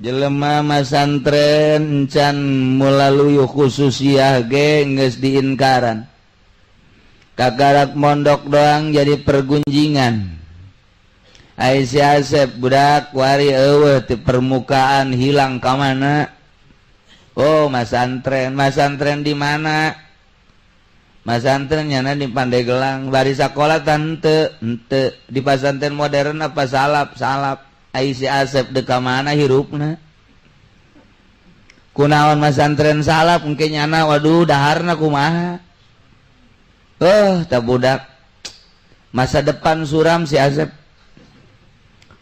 Jelema masantren encan melalui khususiyah ge geus diinkaran. Kakarak mondok doang jadi pergunjingan. Ai si Asep budak wari eueuh di permukaan hilang ka mana? Oh, masantren, masantren di mana? Masantren nyana di Pandeglang, bari sakola tante, henteu di pasantren modern apa salap, salap. Ai si Asep dek ka mana hirupna? Kunaon masantren salap engke nyana waduh daharna kumaha? Oh, tak budak. Masa depan suram si Asep.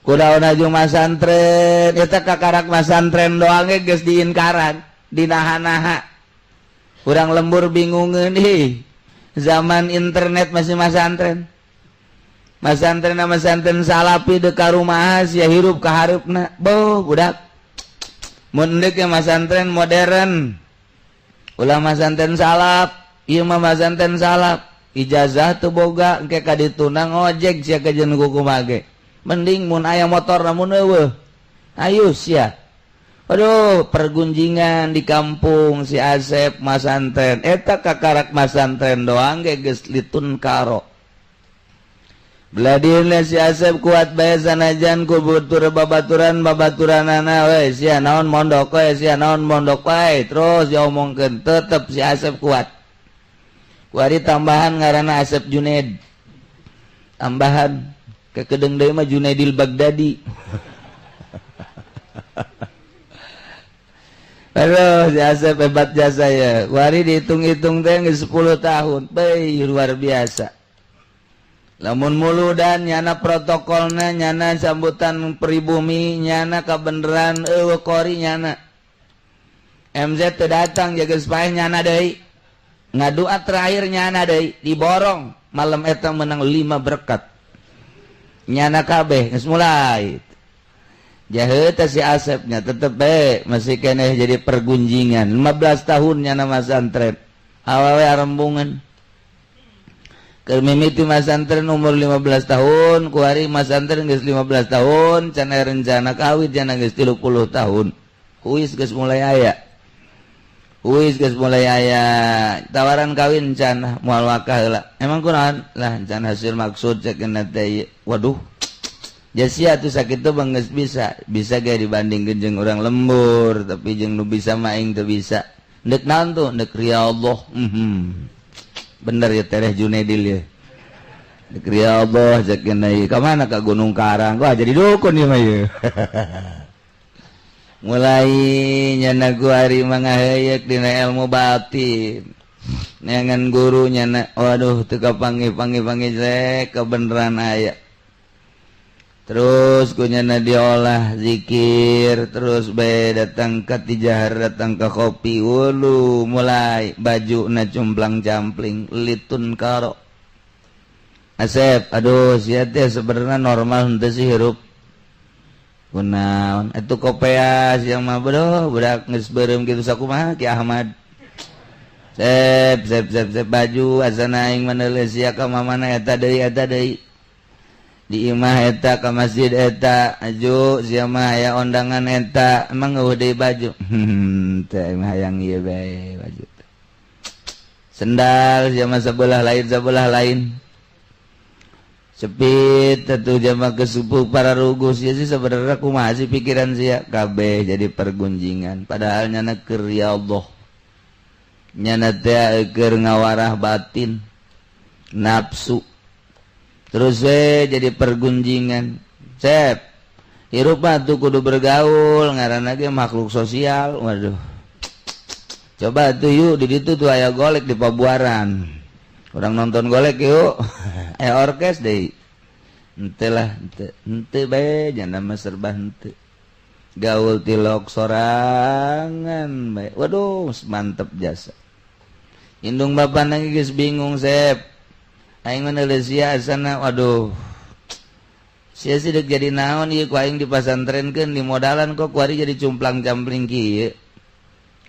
Kunaon aju masantren, eta kakarak masantren doang ge geus diinkaran, dinaha-naha. Urang lembur bingungeun ih. Zaman internet masih masantren. Masantren masantren salapi dek ka rumah sia hirup ka hareupna. Boh, budak. Mun deuk masantren modern. Ulah masantren salap, ieu mah masantren salap. Ijazah teu boga engke ka dituna ngojek sia ka jeung kumaha ge. Mending mun aya motor namun eueuh. Ayo sia. Aduh, pergunjingan di kampung si Asep masantren. Eta kakarak masantren doang ge geus litun karo. Beladina si Asep kuat bae sanajan ku butur babaturan babaturanana we sia naon mondok we sia naon mondok wae terus diomongkeun tetep si Asep kuat. Kuari tambahan ngaranna Asep Junaid. Tambahan kekedeng deui mah Junaidil Baghdadi. Aduh, si Asep hebat jasa ya. Kuari dihitung-hitung teh geus 10 tahun. Beuh, luar biasa. Lamun muludan nyana protokolna nyana sambutan pribumi nyana kabeneran eueuh kori nyana. MZ teu datang jaga paeh nyana deui. Ngadua terakhir nyana deui diborong malam eta menang 5 berkat. Nyana kabeh geus mulai. Jaheut si Asepnya tetep bae masih keneh jadi pergunjingan. 15 tahun nyana masantren. Awewe arembungan. Mimiti masantren umur 15 tahun, kuari masantren geus 15 tahun, can aya rencana kawin can geus 30 tahun. Huis geus mulai aya. Huis geus mulai aya tawaran kawin can moal wakah heula. Emang kunaon? Lah can hasil maksud cek teh. Waduh. Jasia tuh sakitu bang geus bisa, bisa ge dibandingkeun jeung urang lembur, tapi jeung nu bisa mah aing teu bisa. Deuk naon tuh? Deuk riyadhah. Bener ya Tereh Junaidil ya. Dek ya Allah cek ieu ka mana ka Gunung Karang. Wah jadi dukun ieu mah ieu. Mulai nyana ku ari mangaheuyeuk dina ilmu batin. Neangan guru nyana waduh teu kapanggih-panggih-panggih cek kebenaran aya. Terus ku nyana diolah zikir terus bae datang ka tijahar datang ka kopi wulu mulai baju na cumplang campling litun karo Asep aduh sia teh sebenarnya normal henteu sih hirup kunaon atuh kopeas yang mah bodoh budak geus beureum kitu sakumaha Ki Ahmad sep sep sep sep baju asana aing maneuleuh sia ka mamana eta deui di imah eta ka masjid eta aju sia mah aya ondangan eta emang eueuh deui baju teh mah hayang ieu bae baju sendal sia mah sebelah lain cepit atuh jama kesupu para ruguh sia sih sebenarnya kumaha sih pikiran sia kabeh jadi pergunjingan padahal nyana keur ya Allah nyana teh keur ngawarah batin nafsu terus jadi pergunjingan sep hirup mah tuh kudu bergaul ngaranna ge makhluk sosial waduh coba tuh yuk di ditu tuh aya golek di Pabuaran urang nonton golek yuk aya orkes deui henteu lah henteu bae jana mah serba henteu gaul tilok sorangan bae waduh mantep jasa indung bapana geus bingung sep aing menulis sia asana waduh sia sih dek jadi naon ieu ku aing dipasantrenkeun di modalan kok kuari jadi cumplang-campling kieu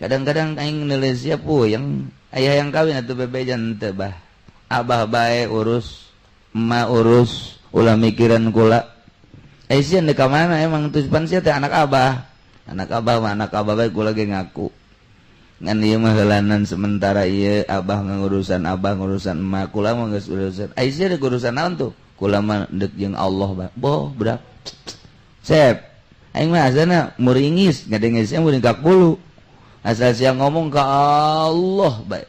kadang-kadang aing nulis sia puyeng aya yang kawin atuh bebejan teu bah abah bae urus emak urus ulah mikiran kula ai sia deuk ka mana emang tuh pan sia teh anak abah Anak abah mah anak abah bae kula ge ngaku. Ngan ieu mah heulanan sementara ieu abah ngurusan abah ngurusan emak kula mah geus urusan. Ai sia deuk urusan naon tuh? Kula mah deuk jeung Allah bae. Boh budak. Sep. Aing mah asana muringis ngadenge sia muring ka kulu. Asal sia ngomong ka Allah bae.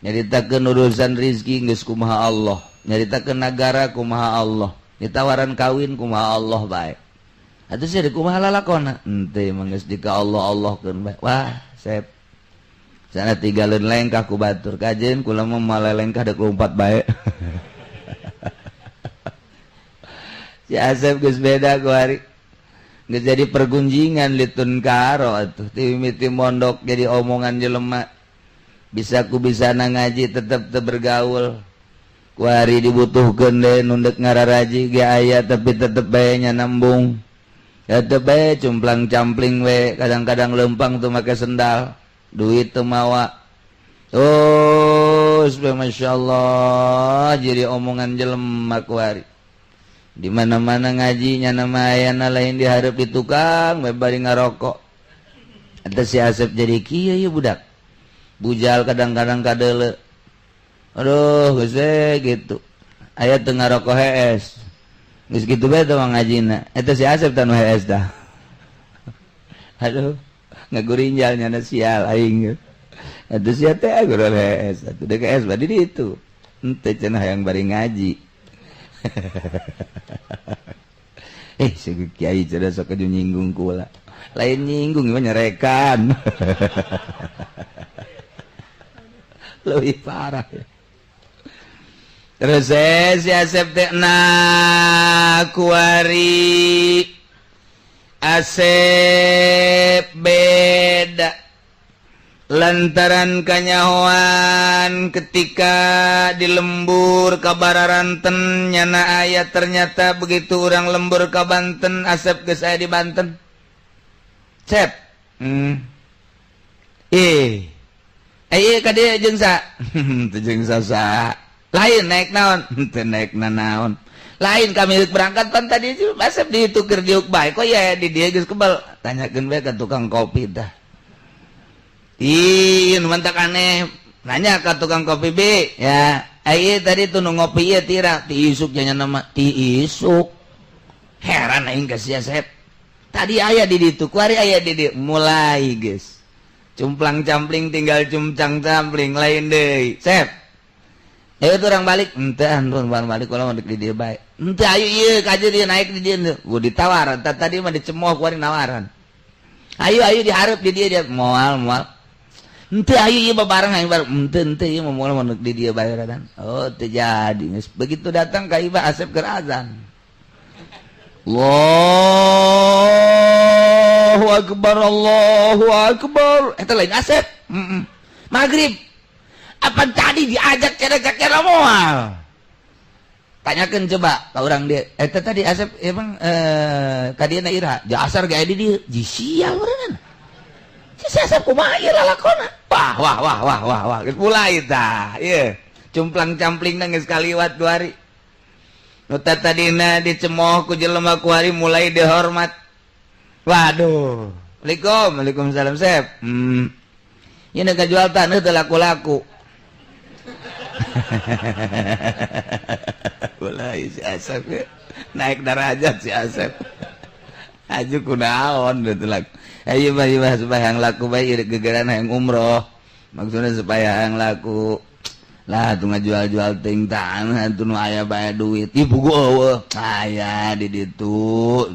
Nyaritakeun urusan rizki geus kumaha Allah, nyaritakeun nagara kumaha Allah, ditawaran kawin kumaha Allah bae. Atuh sia kumaha lalakona? Henteu mah geus di ka Allah Allahkeun bae. Wah, sep. Sana tinggalin lengkah ku batur kajen kula mah malelengkah deuk lompat bae. Si Asep geus beda ku hari. Geus jadi pergunjingan litun karo atuh ti mimiti mondok jadi omongan jelema. Bisa ku bisa na ngaji tetep teu bergaul. Ku hari dibutuhkeun deui nu deuk ngararaji ge aya tapi tetep bae nya nambung. Tetep bae cumplang-campling we, kadang-kadang lempang teu make sendal. Duit teu mawa. Terus Masya Allah jadi omongan jelema ku hari. Di mana-mana ngajinya nama ayana lain diharap di tukang we bari ngarokok. Eta si Asep jadi kieu ieu budak. Bujal kadang-kadang kadeule. Aduh geus we gitu. Aya teu ngarokok hees. Geus kitu bae teh ngajina. Eta si Asep teh nu hees tah. Aduh. Ngagurinjal nyana sial aing. Atuh sia teh gurul hees. Atuh deuk hees badi ditu. Henteu cenah hayang bari ngaji. Si kiai cenah sok aju nyinggung kula. Lain nyinggung ieu nyerekan. Leuwih parah. Terus si Asep teh na kuari Asep beda lantaran kanyahoan ketika di lembur ka Bararanten nyana aya ternyata begitu urang lembur ka Banten Asep geus aya di Banten. Cep. Ieu ka dieu jeung sa? Teu jeung sa. Lain naik naon? Teu naik nanaon. Lain kami berangkat pan tadi Asep ditukir diuk bae kok ya di dia geus kebal. Tanyakeun bae ka tukang kopi tah. Ih, nu mantak aneh. Nanya ka tukang kopi B, ya. Ai tadi tuh nu ngopi ieu tira ti isuk nya nama ti isuk. Heran aing ka si Asep. Tadi aya di ditu, kuari aya di dieu. Mulai geus. Cumplang-campling tinggal cumplang-campling lain deui. Sep. Ayo tuh orang balik, ente anun balik kalau mau di dia baik. Ente ayo iya kaje dia naik di dia, gua ditawar. Tadi mah dicemooh kuari nawaran. Ayo ayo diharap di dia dia moal moal. Ente ayo iya bareng ayo bareng. Ente ente iya mau moal mau di dia bayaran. Oh terjadi. Begitu datang ka Iba Asep keur azan. Allahu akbar Allahu akbar. Eta lain Asep. Maghrib. Apa tadi diajak cere-cere moal? Tanyakan coba ke orang dia. Eta tadi Asep emang ka dieu na ira. Di asar ge di dieu. Ji sial meureunna. Si Asep kumaha ieu lalakona? Wah wah wah wah wah wah. Geus mulai tah. Ieu cumplang-camplingna geus kaliwat dua hari. Nu tadina dicemooh ku jelema ku hari mulai dihormat. Waduh. Waalaikum, waalaikumsalam Sep. Ieu nu kajual taneuh teu laku-laku. Mulai si Asep ya. Naik derajat si Asep. Aju kunaon gitu laku. Ayo mah mah supaya yang laku bae ieu gegeran hayang umroh. Maksudnya supaya yang laku. Lah tuh ngajual-jual ting tanah tuh nu aya bae duit. Ih pugu eueuh. Aya di ditu.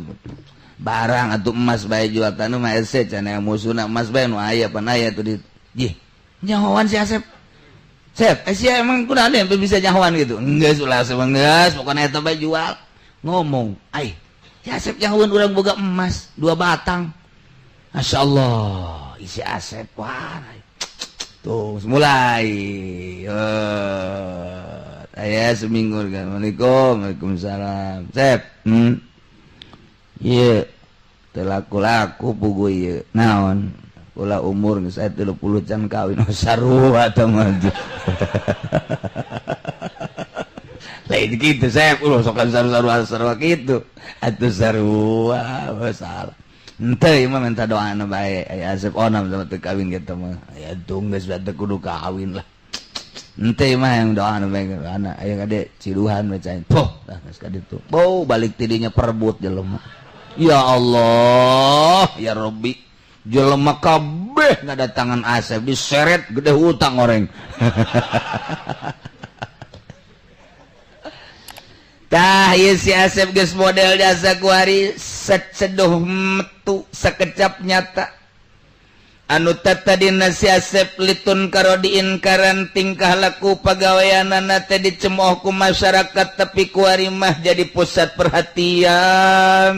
Barang atuh emas bae jual tanah mah hese cenah musuhna emas bae nu aya pan aya tuh di. Jih, nyahoan si Asep. Sep, sia emang kunaon yang bisa nyahoan gitu? Enggak ulah geus, pokona eta bae jual. Ngomong, ai, si Asep nyahoan urang boga emas 2 batang. Masyaallah, isi Asep wah. Tuh, mulai. Aya seminggu kan. Assalamualaikum, waalaikumsalam. Sep, Ieu teu laku-laku pugu ieu. Naon? Kula umur geus aya 30 can kawin sarua teh mah. Lain kitu Sep, ulah sok sarua-sarua kitu. Atuh sarua salah. Henteu ieu mah minta doana bae aya Asep Onam sama teu kawin kitu mah. Aya tung geus teu kudu kawin lah. Henteu mah yang doana bae anak aya kade ciduhan bacain. Poh, tah geus ka ditu. Bau balik tidinya perebut jelema. Ya Allah, ya Rabbi. Jelema kabeh ngadatangan Asep diseret gede hutang oreng. Tah ieu si Asep geus model jasa kuari seceduh metu sekecap nyata. Anu tadina si Asep litun karo diinkaran tingkah laku pagaweanana teh dicemooh ku masyarakat tapi kuari mah jadi pusat perhatian.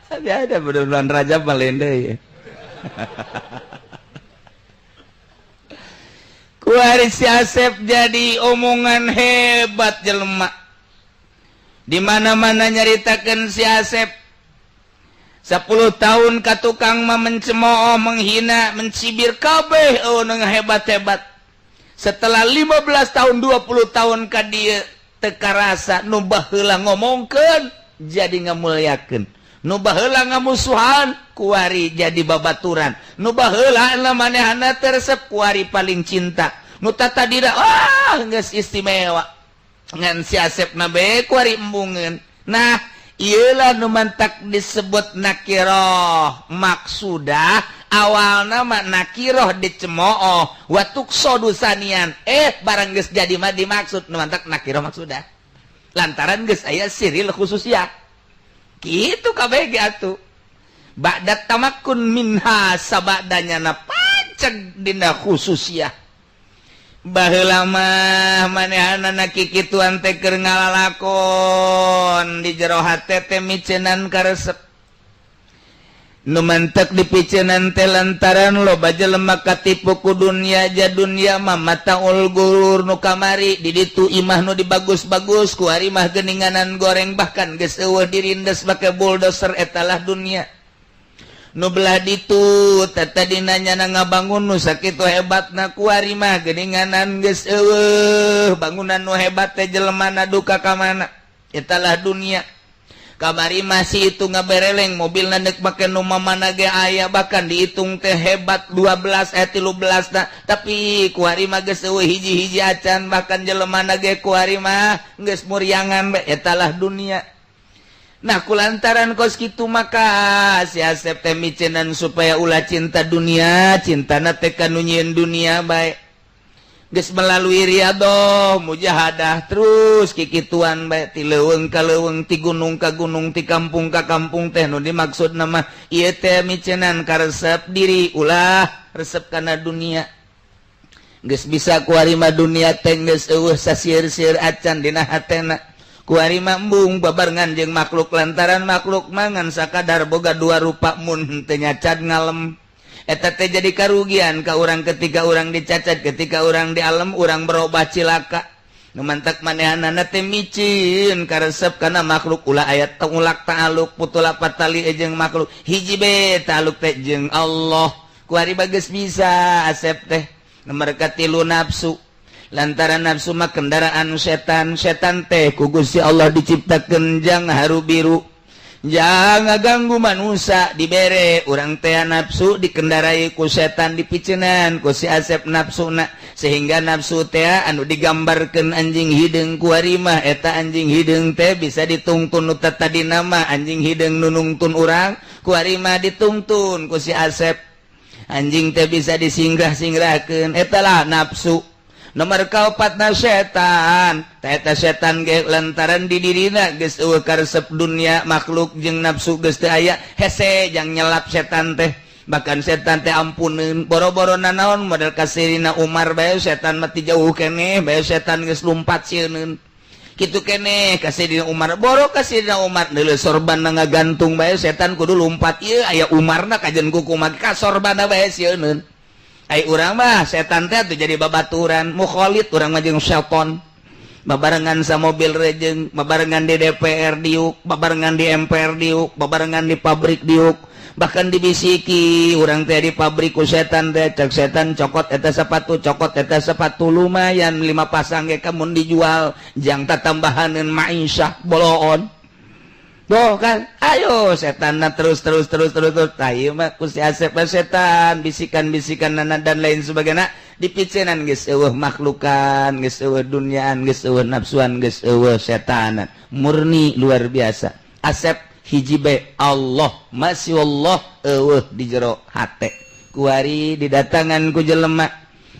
Tapi ada bulan Rajab malende ya. Kuari si Asep jadi omongan hebat jelema. Di mana-mana nyaritakeun si Asep. 10 tahun ka tukang mah mencemooh, menghina, mencibir kabeh eueuh hebat-hebat. Setelah 15 tahun 20 tahun ka dieu teu karasa nu baheula ngomongkeun jadi ngamuliakeun. Nu baheula ngamusuhan kuari jadi babaturan. Nu baheula manehna teu resep kuari paling cinta. Nu tatadina ah geus istimewa. Ngan si Asep na bae kuari embungeun. Nah, ieulah nu mantak disebut nakiroh. Maksudah awalna mah nakiroh dicemooh wa tuqsadu sanian. Barang geus jadi mah dimaksud nu mantak nakiroh maksudah. Lantaran geus aya siril khususiyah. Gitu kabeh ge atuh. Ba'da tamakkun minha sabadanya na panceg dina khususiyah. Baheula mah manehanana kikituan teh keur ngalalakon di jero hate teh miceunan karesep. Nu mantek dipiceunan teh lantaran loba jelema katipu ku dunya ja dunya mah mataul gurur nu kamari di ditu imah nu dibagus-bagus ku ari mah geuninganan goreng bahkan geus eueuh dirindes make bulldozer etalah dunia. Nu belah ditu tadina nyana ngabangun nu sakitu hebatna ku ari mah geuninganan geus eueuh bangunan nu hebat teh jelemana duka ka mana etalah dunia. Kamari masih itu ngabereleng mobil nenek make nu mamana ge aya bahkan dihitung teh hebat 12 13 nah tapi ku ari mah geus eueuh hiji-hiji acan bahkan jelemana ge ku ari mah geus muriangan bae etalah dunia. Nah kulantaran kos kitu maka si Asep teh miceunan supaya ulah cinta dunia, cintana teh ka nu nyieun dunia bae. Geus melalui riadoh, mujahadah terus kikituan bae ti leuweung ka leuweung, ti gunung ka gunung, ti kampung ka kampung teh nu dimaksud nama ieu teh miceunan karesep diri ulah resep kana dunia. Geus bisa kuari mah dunia teh geus eueuh sasieur-sieur acan dina hatena. Kuari mah embung babarengan jeung makhluk lantaran makhluk mangan sakadar boga dua rupa mun teu nyacad ngalem. Eta teh jadi karugian ka urang ketika urang dicacat, ketika urang di alam urang berubah cilaka. Nu mantak manehanana teh micin karesep kana makhluk ulah aya tengulak ta'aluk putula patali jeung makhluk hiji be ta'aluk teh jeung Allah. Kuari bageus bisa Asep teh nomor katilu nafsu. Lantaran nafsu mah kendaraan setan, setan teh ku Gusti Allah diciptakeun jang haru biru. Jangan ganggu manusia dibere urang teh nafsu dikendarai ku setan dipicenan ku si Asep nafsuna sehingga nafsu teh anu digambarkeun anjing hideung ku ari mah eta anjing hideung teh bisa ditungtun nu tadina mah anjing hideung nu nungtun urang ku ari mah ditungtun ku si Asep anjing teh bisa disingrah-singrahkeun eta lah nafsu. Nomor kaopatna setan eta setan ge lantaran di dirina geus eueuh karesep dunia makhluk jeung nafsu geus teu aya hese jang nyelap setan teh bahkan setan teh ampuneun boro-boro nanaon model kasirina Umar bae setan mah ti jauh keneh bae setan geus lumpat sieun kitu keneh kasirina Umar boro kasirina Umar deuleu sorban ngagantung bae setan kudu lumpat ieu aya Umarna kajen ku kumaha ka sorbanna bae sieun. Ai urang mah setan teh atuh jadi babaturan mukhalid urang mah jeung setan. Babarengan sa mobil rejeng, babarengan di DPR diuk, babarengan di MPR diuk, babarengan di pabrik diuk, bahkan dibisiki urang teh di pabrik ku setan teh. Cek setan, "Cokot eta sepatu, cokot eta sepatu, lumayan lima pasang ge kamun dijual jang tatambahaneun maisha boloon." Tuh kan, ayo setan nah, terus terus terus terus terus. Ayo mah ku si Asep setan bisikan-bisikan nana dan lain sebagainya dipicenan, geus eueuh makhlukan, geus eueuh duniaan, geus eueuh nafsuan, geus eueuh setanan. Murni luar biasa. Asep hiji be Allah, masih Allah eueuh di jero hate. Kuari didatangan ku jelema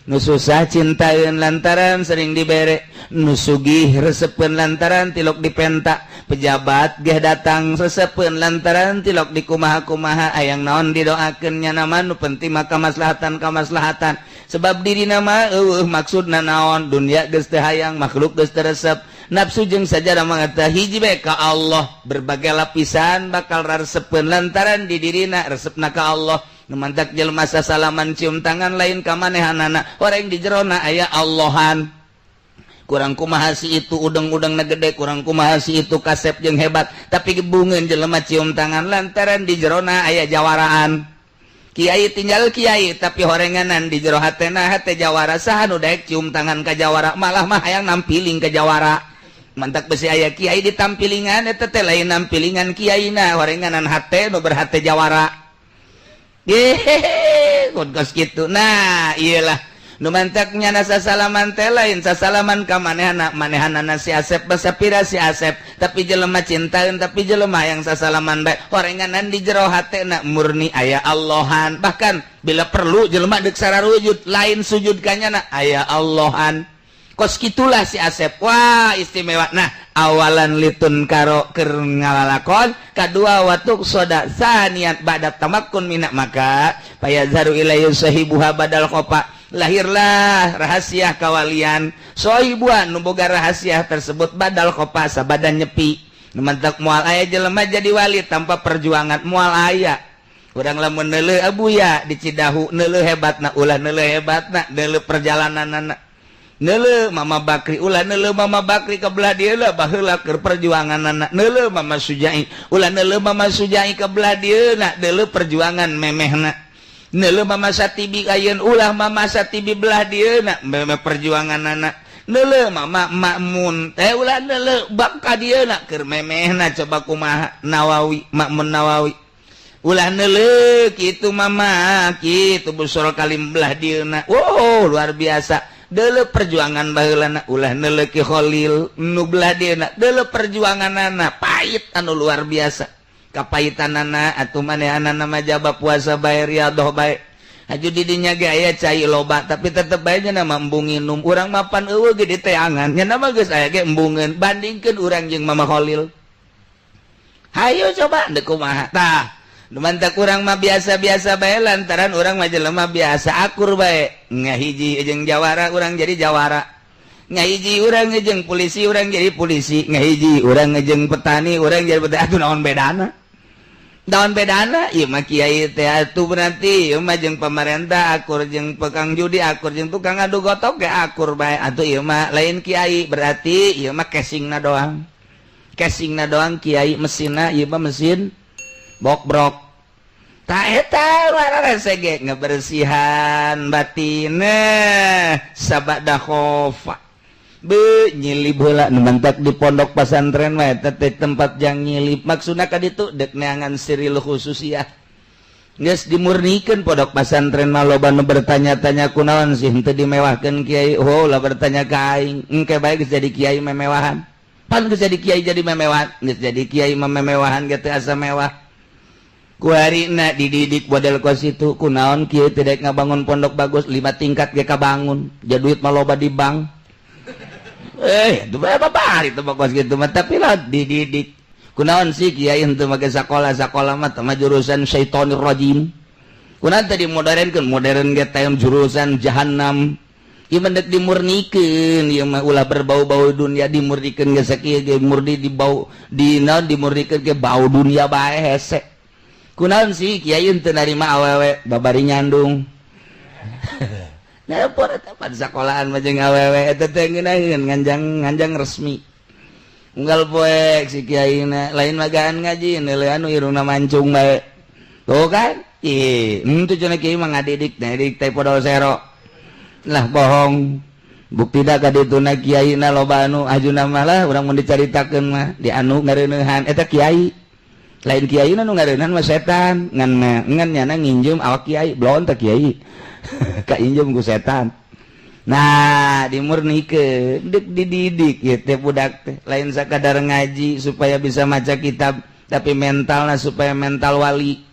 nu susah cintaeun lantaran sering dibere, nu sugih resepeun lantaran tilok dipenta, pejabat geh datang resepeun lantaran tilok di kumaha-kumaha, ayang naon didoakeun nya nama, nu penting maka kamaslahatan kamaslahatan, sebab diri nama eueuh maksudna naon, dunia geus teu hayang, makhluk geus teu resep, nafsu jeung sajadah mangata hiji bae ka Allah. Berbagai lapisan bakal resepeun lantaran di dirina resepna ka Allah. Nu mantak jelema sasalaman, cium tangan, lain ka manehanana, orang di jerona aya Allahan. Kurang kumaha si itu udeng-udeng na gede, kurang kumaha si itu kasep jeung hebat, tapi gebungeun jelema cium tangan lantaran di jerona aya jawaraan. Kiai tinggal kiai, tapi horenganan di jero hatena hate jawara. Saha nu daek cium tangan ka jawara? Malah mah hayang nampiling ke jawara. Mantak besi aya kiai ditampilingan, eta teh lain nampilingan kiaina, horenganan hate nu berhate jawara. Hehehe, kos gitu. Nah, iyalah nu mantaknya nasa salaman teh lain sasalaman ka manehana manehanana si Asep, basapira si Asep, tapi jelema cintaeun, tapi jelema yang sasalaman bae horenganan di jero hatena murni aya Allahan. Bahkan bila perlu jelema deuk sararujud, lain sujud kanyana, aya Allahan. Kos gitulah si Asep. Wah, istimewa. Nah, awalan litun karo keur ngalalakon, kadua watuk soda saniat ba'da tamakkun minak, maka payazharu ilaihi sahibuha badal khofa, lahirlah rahasia kawalian sohibuan nu boga rahasia tersebut badal khofa, sabadan nyepi. Nu mantak moal aya jelema jadi wali tanpa perjuangan, moal aya. Urang lamun neuleuh Abuya di Cidahu, neuleuh hebatna, ulah neuleuh hebatna, neuleuh perjalananana. Neuleuh Mama Bakri, ulah neuleuh Mama Bakri ke belah dieu lah, baheula keur perjuanganana. Neuleuh Mama Sujai, ulah neuleuh Mama Sujai ke belah dieu na, neuleuh perjuangan memehna. Neuleuh Mama Satibi ayeun, ulah Mama Satibi belah dieu na, memeh perjuanganana. Neuleuh Mama Makmun teh, ulah neuleuh bab ka dieu na, keur memehna. Coba kumaha Nawawi, Makmun Nawawi, ulah neuleuh kitu mama kitu busur kalim belah dieu na. Wow, luar biasa. Deuleu perjuangan baheulana. Ulah neuleuh Ki Khalil nu belah dieuna, deuleu perjuanganana pahit anu luar biasa kapaitanana. Atuh manehanana mah jaba puasa bae, riadoh bae, haju di dinya ge aya cai loba, tapi tetep bae nya mah embung nginum. Urang mapan eueuh ge diteangan, nya mah geus aya ge embungeun. Bandingkeun urang jeung Mama Khalil, hayu coba deuk kumaha. Tah, mantap, urang mah biasa-biasa bae lantaran urang mah jelema biasa, akur bae. Ngahiji jeung jawara, urang jadi jawara. Ngahiji urang jeung polisi, urang jadi polisi. Ngahiji urang jeung petani, urang jadi petani. Atuh naon bedana, naon bedana? Ieu mah kiai teh atuh berarti ieu mah jeung pemerintah akur, jeung tukang judi akur, jeung tukang adu gotok ge akur bae. Atuh ieu mah lain kiai, berarti ieu mah casingna doang, casingna doang kiai, mesinna ieu mah mesin bokbrok. Tak eta rese ngebersihan batin sabada khofa be nyilib heula. Nu mantak di pondok pesantren mah eta teh tempat jang nyilib, maksudna ka ditu dek neangan siril khususiyah. Geus dimurnikeun pondok pesantren mah. Loba nu bertanya-tanya, kunaon sih henteu dimewahkeun kiai? Oh, lah bertanya ka aing, engke bae geus jadi kiai memewahan. Pan geus jadi kiai jadi memewahan, geus jadi kiai mah memewahan ge teu asa mewah. Kuarina dididik model kos itu. Kunaon kieu tidak ngabangun pondok bagus, lima tingkat ge kabangun, jadi duit mah loba di bank. Eh, itu berapa hari itu kos gitu mah, tapi lah dididik. Kunaon sih kiai henteu make sakola? Sakola mah mah jurusan syaitonir rajim. Kunaon tadi modernkeun? Modern ge teh jurusan jahanam. Ieu mah dimurnikeun, ieu mah ulah berbau-bau dunia. Dimurnikeun ge sakieu ge murni di bau di naon, dimurnikeun ge bau dunia bae hese. Kunaon sih kiai teu narima awewe babari nyandung? Nelpon eta pan sekolahan mah jeung awewe eta teh ngeunaheun nganjang nganjang resmi. Unggal poek si kiaina lain magaan ngaji neuleuh anu irungna mancung bae. Tuh kan? Ih, henteu cenah kiai mah ngadidik, ngadidik teh podol sero. Lah bohong. Bukti da ka dituna kiaina loba anu ajuna mah lah urang mun dicaritakeun mah di anu ngareuneuhan eta kiai. Lain kiai nu ngareuneuhan mah setan, ngan ngan nyana nginjem awak kiai, blon teh kiai. Kainjem ku setan. Nah, dimurnikeun, deuk dididik ieu teh budak teh lain sakadar ngaji supaya bisa maca kitab, tapi mentalna supaya mental wali.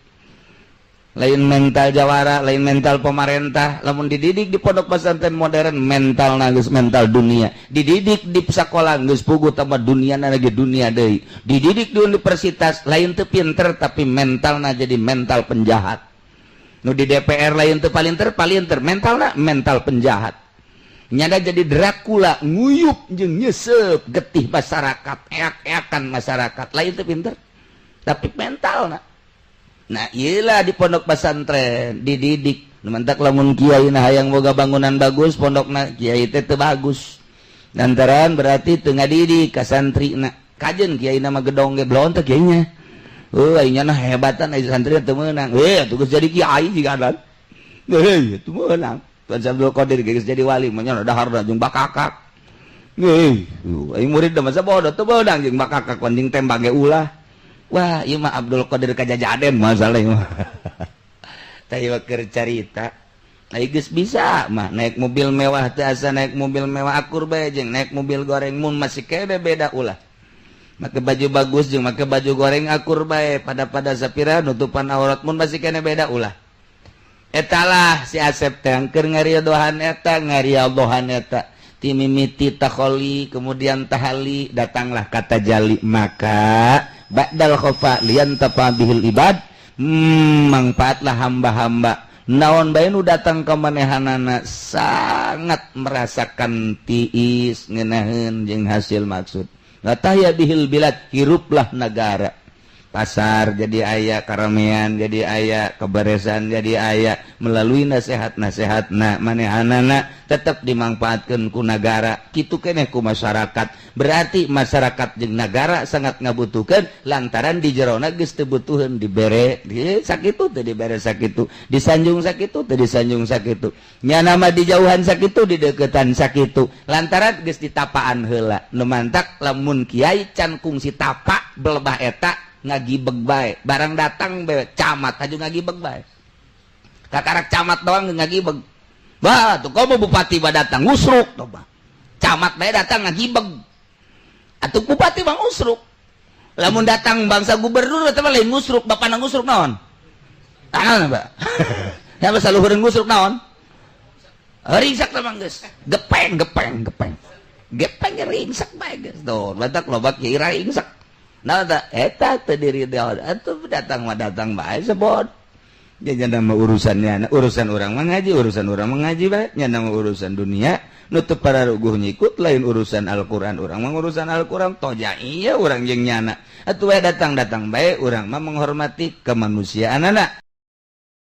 Lain mental jawara, lain mental pemerintah. Lamun dididik di pondok pesantren modern mental geus mental dunia. Dididik di sekolah geus puguh tambah dunia lagi dunia deui. Dididik di universitas lain teu pinter tapi mentalna jadi mental penjahat. Nu di DPR lain teu palinter palinter mentalna mental penjahat. Nyada jadi Dracula nguyup jeung nyesep getih masyarakat, eak-eakan masyarakat. Lain teu pinter tapi mentalna. Nah, iyalah di pondok pesantren dididik. Mantak lamun kiai nah hayang boga bangunan bagus, pondokna kiai teh teu bagus. Lantaran berarti teu ngadidik ka santrina. Kajen kiai nama gedong ge blon teh kiainya. Heuh, aing nya hebatan ai santri teu meunang. Heuh, atuh geus jadi kiai jiga dan. Heuh, teu meunang. Tuan Abdul Qadir geus jadi wali mah nya daharna jeung bakakak. Heuh, aing murid mah sabodo teu meunang jeung bakakak anjing tembak ge ulah. Wah, ieu mah Abdul Qadir kajajaden masalah ieu mah. Tah ieu keur carita. Ai geus bisa mah naik mobil mewah teh asa naik mobil mewah akur bae jeung naik mobil goreng mun masih kene beda ulah. Make baju bagus jeung make baju goreng akur bae pada-pada sapira nutupan aurat mun masih kene beda ulah. Etalah si Asep teh keur ngaridohan eta ngarialdohan eta. Timimiti takholi kemudian tahali datanglah kata jali maka ba'dal khofa liantafa bihil ibad, mangfaatlah hamba-hamba naon bae nu datang ka manehanana sangat merasakan tiis ngeunaheun jeung hasil maksud. Latahya bihil bilad, hiruplah negara. Pasar jadi aya, karamean jadi aya, keberesan jadi aya melalui nasihat-nasihatna manehanana tetep dimangfaatkeun ku nagara kitu keneh ku masyarakat. Berarti masyarakat jeung nagara sangat ngabutuhkeun lantaran di jerona geus teu butuheun dibere sakitu teu dibere sakitu, disanjung sakitu teu disanjung sakitu, nyana mah dijauhan sakitu dideukeutan sakitu lantaran geus ditapaan heula. Nu mantak lamun kiai can kungsi tapa belebah eta ngagibeg bae, barang datang bae camat aja ngagibeg bae. Kakarak camat doang ngagibeg. Bah, tuh komo bupati ba datang ngusruk toh bah. Camat bae datang ngagibeg. Atuh bupati bang ngusruk. Lamun datang bangsa gubernur eta mah lain ngusruk, bapana ngusruk naon? Naon, Pak? Ya basa luhureun ngusruk naon? Ringsak teh mah geus. Gepeng, gepeng, gepeng. Gepeng ringsak bae geus. Tuh, batak loba kiai ringsak. Nah, eta teu diri atuh datang mah datang bae sebot. Nya nama urusannya, urusan urang mah ngaji, urusan urang mah ngaji bae, nya nama urusan dunia nu teu pararuguh nyikut lain urusan Al-Qur'an, urang mah urusan Al-Qur'an toja iya urang jeung nyana. Atuh we datang-datang bae urang mah menghormati kemanusiaanana.